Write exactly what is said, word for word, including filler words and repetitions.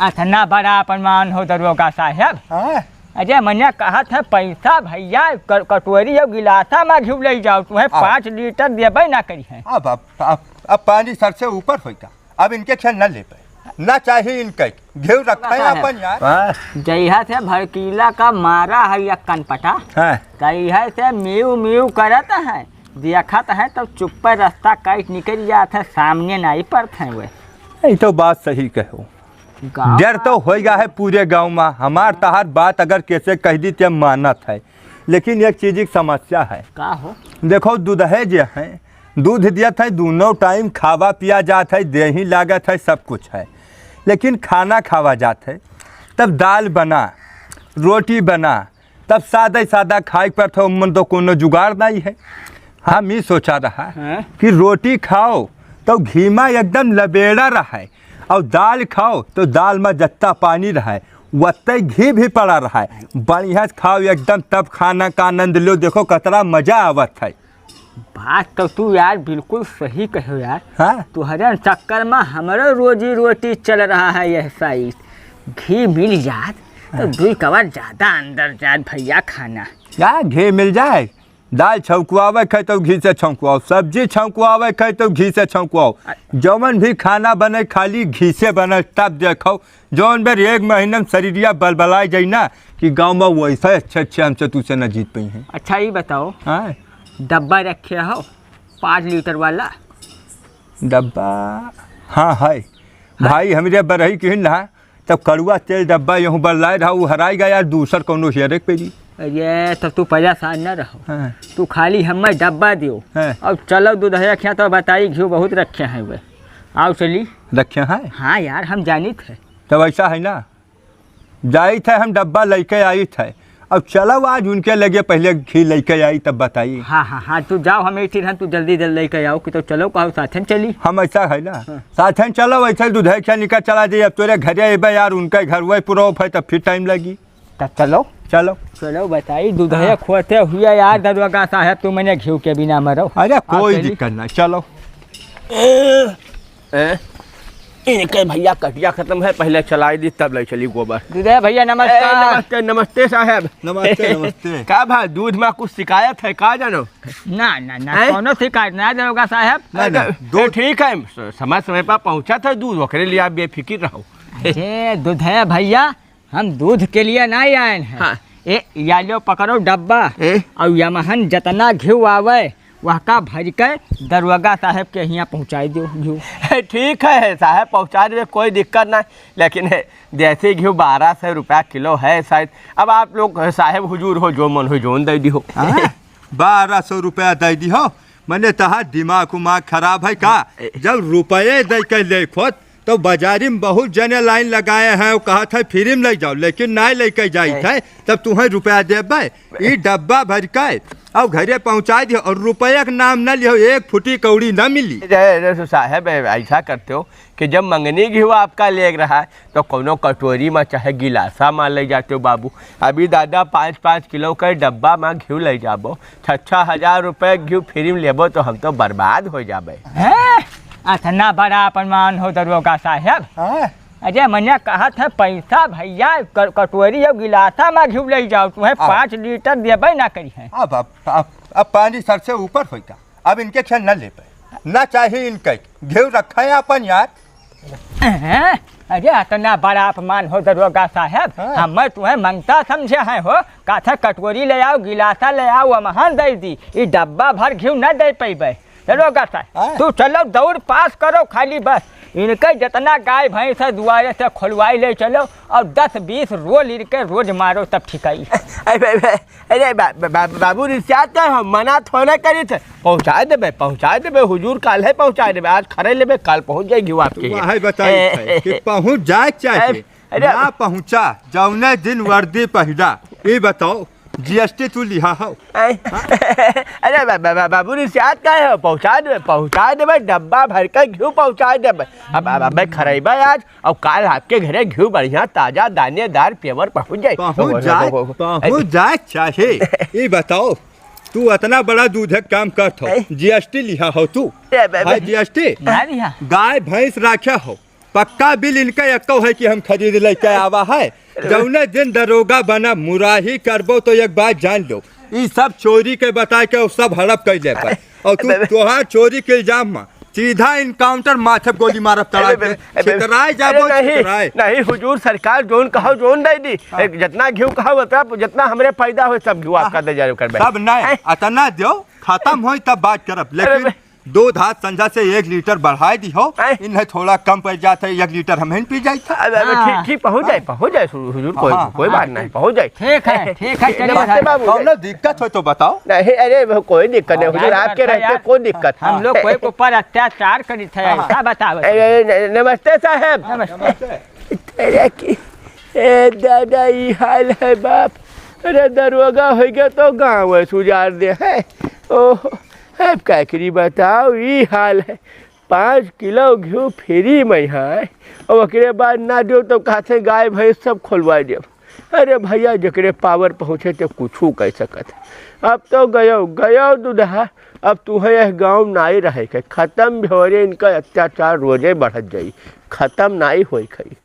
अतना बड़ा अपमान हो दरोगा साहेब। हाँ? अरे मने कहत है पैसा भइया, क-, कटोरी अउ गिलासा मा घिउ लइ जाओ, तुहैं अब पाँच लीटर देबै ना करिहैं। अब, अब, अब, अब पानी सर से ऊपर होइगा। अब इनके खेल न लेबै, न चाही इनके। घिउ रखा है अपन यार। वाह। जइहा से भड़कीला का मारा है या कनपटा, हाँ। तइहा से म्यू म्यू करत है, देखत है तो चुप्पे रस्ता काट निकल जात है, सामने नाहीं परत है वे। ई तो बात सही कहो। गाँव डर तो का होइगा है पूरे गाँव मा। हमार तहार बात अगर केसे कहि दी ते मानत है, लेकिन एक चीज की समस्या है। का हो? देखो, दूधहे जे है, दूध दियत है, दूनों टाइम खावा पिया जात है, देही लागत है, सब कुछ है, लेकिन खाना खावा जात है, तब दाल बना, रोटी बना, तब सादा ही सादा खाए के पड़त है, ओमन तो कोनो जुगाड़ नाहीं है। हम ई सोचा रहा हाँ? कि रोटी खाओ तो घी मा एकदम लबेड़ा रहै, अउ दाल खाओ तो दाल मा जत्ता पानी रहै, वत्ते घी भी पड़ा रहै। बढ़िया से खाओ एकदम, तब खाना का आनंद लो। देखो कतरा मजा आवत है। बात तो तू यार बिल्कुल सही कहो यार। हाँ? तुहरे चक्कर मा हमरो रोजी रोटी चल रहा है यह साइड। घी मिल जात तो हाँ। दुई कवर ज्यादा अंदर जात भइया खाना। का घी मिल जाए? दाल छौंकुआवे के है तो घी से छौंकुआओ, सब्जी छौंकुआवे के है तो घी से छौंकुआओ। अ- जौन भी खाना बने खाली घी से बने, तब देखो जौन बेर एक महीना मा शरीरिया बलबलाए जाई ना कि गाँव मा वैसे अच्छे अच्छे हमसे तुसे न जीत पइहैं। अच्छा ई बताओ, हाँ? डब्बा रखे हो पाँच लीटर वाला? डब्बा? हाँ है। हाँ? भाई हमरे बरही किहिन ना, तब कड़ुआ तेल डब्बा यहूँ बरलाए रहा, उ हराइ गा यार, दूसर कौनो हेरे के पड़ी। अरे तब तू परेशान न रहो, हाँ। तू खाली हमें डब्बा दियो। हाँ। अब चलो दूधहे रखे तो बताई, घिउ बहुत रखे हैं वे। आओ चली। रखे हैं? हाँ यार, हम जानित है। तब ऐसा है ना, जाइत है, हम डब्बा लइके आइत है। अब चलो आज उनके लगे पहिले घी लइके आई, तब बताई। हाँ, हाँ, हाँ, तू जाओ, हम एक चीज हम, तू जल्दी जल्दी लइके आओ कि तो चलो, कहो साथन चली। हम ऐसा है ना, हाँ। साथन चलो, ऐसे दूधहे के निकल चला जाई। अब तोरे घरे अइबे यार, उनके घर वही पुरोफ है, तब फिर टाइम लगी। तब चलो। चलो। चलो बताई, दूधहे हाँ। खोते हुए यार, दरोगा साहेब, तू मने घिउ के बिना मरो। अरे आओ कोई चली। दिक्कत ना, चलो। ए, ए, इनके भइया कटिया खतम है, पहिले चलाई दी तब लइ चली गोबर। दूधहे भइया ए, नमस्कार। नमस्ते, नमस्ते साहेब। नमस्ते, नमस्ते। का भा दूध मा कुछ शिकायत है का जानो? ना, ना, ना, हैं? कौनो शिकायत ना दरोगा साहेब। ना, ना, ए, दूध ठीक है, स-, समय समय पर पहुँचत है दूध, ओकरे लिए आप बेफिकिर रहो। अरे दूधहे भइया, हम दूध के लिए नाहीं आएन हैं। हाँ। ए, या लो पकड़ो डब्बा, ए? अउ यमहन जतना घिउ आवे, वहका भरिके दरोगा साहेब के हियाँ पहुँचाइ दियो घिउ। ठीक है साहेब, पहुँचाइ देबे, कोई दिक्कत नाहीं, लेकिन है, देसी घिउ बारह सौ रुपया किलो है शायद। अब आप लोग साहेब हुजूर हो, जो मन हो जोन दइ दिहो। हाँ? बारह सौ रुपया दइ दिहो? मने तहार दिमाग उमाग खराब है का? ए। जब रुपये दइ के लेखोत तो बाजारी मा बहुत जने लाइन लगाए हैं, वो कहत है फ्री मा लइ जाओ, लेकिन नाहीं लइके जाइत ए। है, तब तुहैं रुपया देबै। ई डब्बा भरिके अउ घरे पहुँचाइ दिहो अउ रुपया के नाम न लिहो, एक फुटी कौड़ी न मिली। अरे, अरे, तो साहेब, ऐसा करते हो कि जब मंगनी घिउ आपका लेग रहा है, तो कौनो कटोरी मा चाहे गिलासा मा लइ जाते हो बाबू। अभी दादा पाँच पाँच किलो के डब्बा मा घिउ लइ जाबो, छः छः हजार रुपये घिउ फ्री मा लेबो तो हम तो बर्बाद होइ जाबे। हैं? अतना बड़ा अपमान हो दरोगा साहेब। हाँ। अरे मने कहत है पैसा भइया क-, कटोरी अउ गिलासा मा घिउ लइ जाओ, तुहैं हाँ। पाँच लीटर देबै ना करिहैं। अब, अब, अब, अब पानी सर से ऊपर होइगा। अब इनके खेल न लेबै, न चाही इनके। घिउ रखा है अपन यार। हैं? अरे अतना बड़ा अपमान हो दरोगा साहेब, हाँ। हमें तुहैं मंगता समझे हैं हो, कहत है कटोरी लइ आओ, गिलासा लइ आओ, यमहन दइ दी, ई डब्बा भर घिउ न दइ पइबै। दरोगा साहेब, हाँ। तू चलो दौड़ पास करो खाली बस, इनके जतना गाय भैंस है दुआरे से खोलवाइ लइ चलो अउ दस बीस रोल इनके रोज मारो तब ठिकाई। अरे, अरे, अरे बा-, बा-, बा-, बाबू रिसियात का हम मना थोड़े करित है। पहुँचाइ देबे, पहुँचाइ देबे, हुजूर काल्हे पहुँचाइ देबे, आज खरे लेबे, काल पहुँच जाई घिउ आपके हियाँ। वहै बताई ए, है ए, कि ए, पहुँच जाए चाहे अरे, अरे, ना पहुँचा, जौने दिन वर्दी पहिरा। ई बताओ, जीएसटी तू लिहा हो? ए, अरे बा-, बा-, बा-, बाबू रिसियात का है, पहुँचाइ देबे, पहुँचाइ देबे, डब्बा भरिके घिउ पहुँचाइ देबे। अब, अब, अबे खरइबा आज, अउ काल आपके घरे घिउ बढ़िया, ताजा, दानेदार, pure पहुँच जाए। पहुँच जाए, पहुँच जाए चाहे। ई बताओ, तू अतना बड़ा दूध के काम करत हो, ए? जीएसटी लिहा हो तू? ए, बे, बे। हाँ, जीएसटी? ना लिहा। गाय भैंस राखे हो, पक्का बिल इनका एक्को है कि हम खरीद लेके आवा है। जौने दिन दरोगा बना मुराही करबो तो एक बात जान लो, ई सब चोरी के बताए के सब हड़प कैले पर। और तू, अबे, तोहार चोरी के इल्जाम में सीधा एनकाउंटर, माथे पे गोली मारब तड़ा अरे, के। अरे, अरे, छितराए जाबो, अरे, नहीं, छितराए। नहीं, हुजूर सरकार, जौन कहो, जौन दे दी। हाँ। एक जितना घिउ कहो, उतना, जितना हमरे पैदा होए, सब घिउ हाँ। आपका दे जाए, ओकर बाद। सब नहीं, हैं? अतना दो, खत्म होई, तब बात करब। अरे, लेकिन बे- दूध आज संझा से एक लीटर बढ़ाए दी हो, हैं? इन्हें थोड़ा कम पड़ जाता है, एक लीटर हम ही पी जाए था। अरे, अरे, हाँ। ठीक, ठीक, पहुँच जाए, हाँ। पहुँच जाए, हु-, हुजूर, कोई, हाँ, कोई हाँ। बात नहीं, पहुँच जाए। ठीक है, ठीक है, चलिए। नमस्ते बाबू। कौनो दिक्कत हो तो बताओ। नहीं, अरे, वो कोई दिक्कत नहीं, हाँ, हुजूर, आपके रहते कोई दिक्कत। हम लोग कोई के ऊपर अत्याचार करी थे, हाँ। ऐसा बताओ। ए, ए, न-, नमस्ते साहब। नमस्ते। अरे की, ए दादा, ई हाल है बाप। अरे दरोगा होइ गया तो गाँव है सुजार दे है। ओह, अब का करी बताओ, ई हाल है। पाँच किलो घिउ फ्री में है, और ओकरे बाद ना दो तो कहते गाय भैंस सब खोलवा दो। अरे भैया, जेकरे पावर पहुँचे ते कुछू कह सकत है। अब तो गयो, गयो दूधहा, अब तुहे यह गाँव नाई रहे के, खत्म भी हो रे, इनका अत्याचार रोजे बढ़त जाई, खत्म नाई होई खई।